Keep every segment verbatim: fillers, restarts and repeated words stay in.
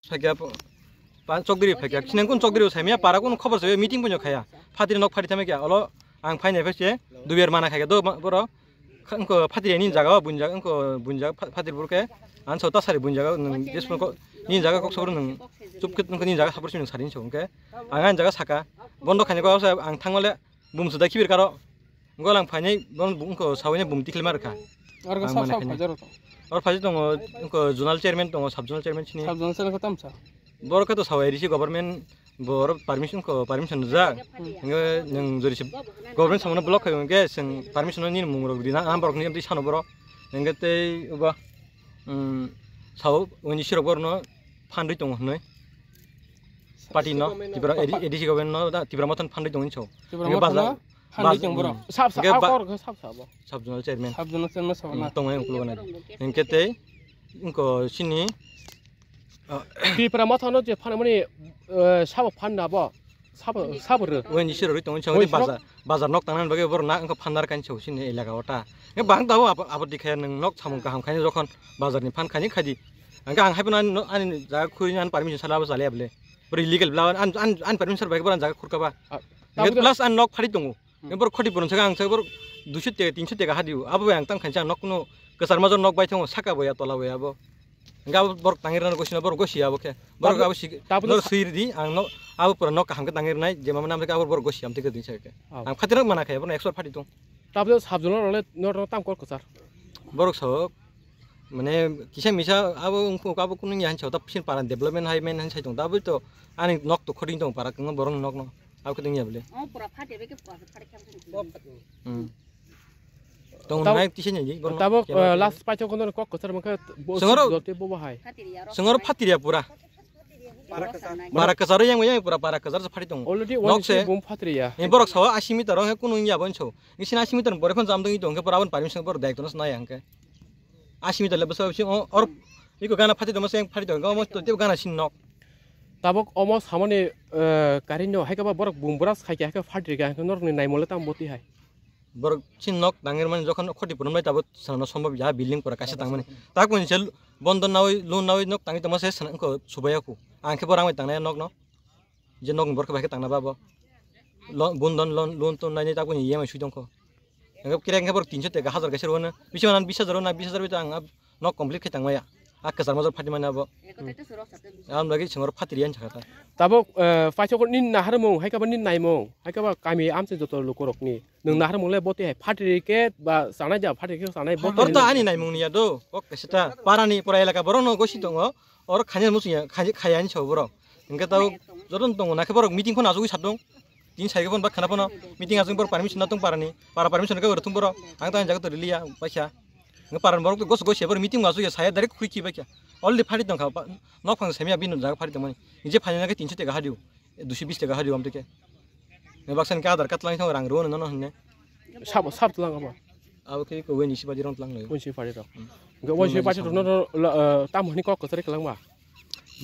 Phaikya, pa-, chokdiri phaikya. Sinang kun chokdiri saimya para kun khobor saimya meeting punyo khaya. Phatiri nok phari thamikya. Olo ang phainai phaise dubiar mana khaikya do ma-, boro. Kha-, wngkho phatiri ni jaga o bunjak wngkho bunjak pha-, phatiri burke. Ang so tasari bunjak nwng jesmo ko ni jaga kok sobor nwng chupkit wngkho ni jaga sapor sini sarin so wngkhe. Ang ani jaga saka. Bondo khainai ko ang thangmale bum suda khibir karo. Wngkho lang phainai bon wngkho sawini bum tikhlima rwkha. Oro khe Ang sab mana sab khainai. Phaijak rok. Oro phaijak tongo wngkho zonal chairman tongo, sub zonal chairman sini. Sub zonal chairman khe tamsa. Borok khe to sawai risi government borok permission ko permission rijak. Hmm. Hingke nwng jori se government samano block khayo hingke chwng permission ni mung rok rina ang borok ni amtwi sano borok. Hingke tei uba, um, sao uni sirok borok no phandui tongo hinui. Party no, Tipra A D C government no da Tipra Motha no phandui tongo hinso. Tipra Hingke Motha baza-, no phandui baza-, tong borok. Hmm. Sab sa, Hingke a ba- kor khe sab sa bo. Sub zonal chairman. Sub zonal chairman sabo Hmm, na. Tongo ang ukulugana. Hingke tei wngkho sini Tipra Motha no je phanmani, eh, sabo phanna bo, sabo, sabo rw. Wen isi rw tongo chang Wen bajar, bajar nok tangna bagwi borok na wngkha phandar kan chau sini elaka ota. Nge bang tabo abo, abo dikhe nang nok samung kaham khaini jokhon bajar ni phan khaini khadi. Angka ang haiphano ani, ani jaga khuri ani permission sala abo chale able. Bro illegal bla an, an, an permission bai borok jaga khurka ba. Ah, Nge tabo plus an nok phari tongo. Hmm. Nge borok khoti borok saka ang saka borok duiso teka, tinso teka hadi. Abo bai ang tang khaini ang nok no kwchar major nok bai thango saka boya tola boya abo. Hingke abo borok tangwi rwna gosi no borok gosi abo khe. Borok Tabuk-, abo si tabuk no sa- sui ridi ang no abo pura nok kaham khe tangwi rwnai je mama nam khe abo borok gosi am tike din sa khe. Abo. Ang phatiro mana khe borok ekso phati tong. Tabuk sub zonal role no rok tam kor kwchar. Borok so mane kisa misa abo wngkho abo kunu ya hancho ta pisin para development hai men han sai tong tabuk to ani nok to khodi tong para kung borok nok no abo khe tong ya bole. Oh, pura phati be khe pura phati khe. Hmm. Tong Tab-, nai tisa ni borno tabok, kela eh, kela. Last paithok kono kok kwchar mangkha bo Sengoro. Sugdo te bo bahai. Sengoro phatiriya pura. Para kwcharo yang yang pura para kwchar sa phari tong. Already Nok one se. Bum phatiriya. Ni borok sawa asi meter ong kunu ya bon so. Ni sina asi meter bore phon jam dong i tong khe pura bon permission bor dai tono nai ang khe. Asi meter le basa bisi o or iko gana phati tong se phari tong mo to te gana sin nok. Tabok omo samani, eh, karinno hai kaba borok bum bura sai khe hai khe phatiriya hai khe norok ni naimole tam boti hai. Borok chini nok tangwi rwmani jokhon khoti phunuknai tabuk sanano sombab ya building pura kaisa tangmani. Tak buini se bondon nawi loan nawi nok tangwi tongma se sana wngkho subaiya kho. Ang khe bo rang bai tangnai nok no. Je nok ni borok khe bai khe tangna ba bo. Lo-, bondon loan, loan ton naini tak buini E M I sui tongkho. Hingkhe kre hingkhe borok tinso teka hazar kaisa rwno. Bisi mano bis hajar rwna bis hajar bai to ang nok complete khe tangmaya. A kwchar major phati mani abo. Ang lagi sengor phatri yan sakha ta. Tabuk, eh, paithok nini naharmung, hai kaba nini naimung, hai kaba kami amchai joto lukurokni. Nwng naharmung le boti hai phatri khe ba sanai ja phatri khe sanai boti Oro to hai ani naimung niya do. Kok kaisa ta parani pura elaka borok no gosi tongo. Oro khanya musu ya, khanya, khaya ani sabo borok. Hingke tabo joto no tongo, nakhe borok meeting phano achugwi sadong. Tini sai phano ba khana phano meeting achugwi borok permission na tong parani. Para permission khe borok thung borok. Ang to ani jaga to riliya, paisa. Nge paran borok to gos gos ya, borok meeting ma suya saya direct khuri ki ba kya. Already phari tong kha, ba, nok phang semya bini jaga phari tong mani. Nije phani nake tinso teka hadio, duiso bis teka hadio amtike. Nge baksan ke Aadhaar card lang thang rang ro no no hne. Sab, sab lang abo. Abo ke ko weni si baji rong lang lo. Weni si phari rok. Hmm. Nge weni si phari rok no, no, la, eh, tam hni kok kosari kelang ba.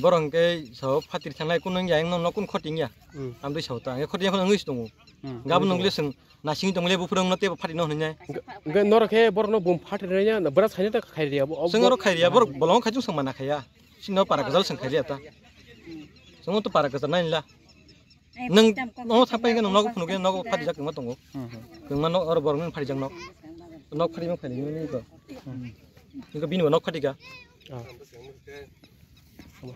Borok hingke sao phatri thangnai kun nung ya, wng nung no kun khoting ya. Hmm. Amtwi sao ta, wng khoting ya, khon wngwi si tongo. Hmm. Gabon nung le swng nasing tong le, buphuru wng no tebo phatri no hwnwi nai. Hingke norok khe borok no bum phatri nai ya, bwra saino ta khairi ya, bo, Swng oro khairi ya, borok bolong khai chung swng mana khaya. Sino para kwchal swng khairi ya ta. Swng to para kwchal nai la. Nung, nogo thangpai hingke nung nogo phunuk ya, nogo phatijak kwma tongo. Hmm, hmm. Kwma no, oro borok nung phatijak nok. Nok phatijak nok phatijak nini ko. Hmm. Nung bini bo nok phatika. Ah. Hmm.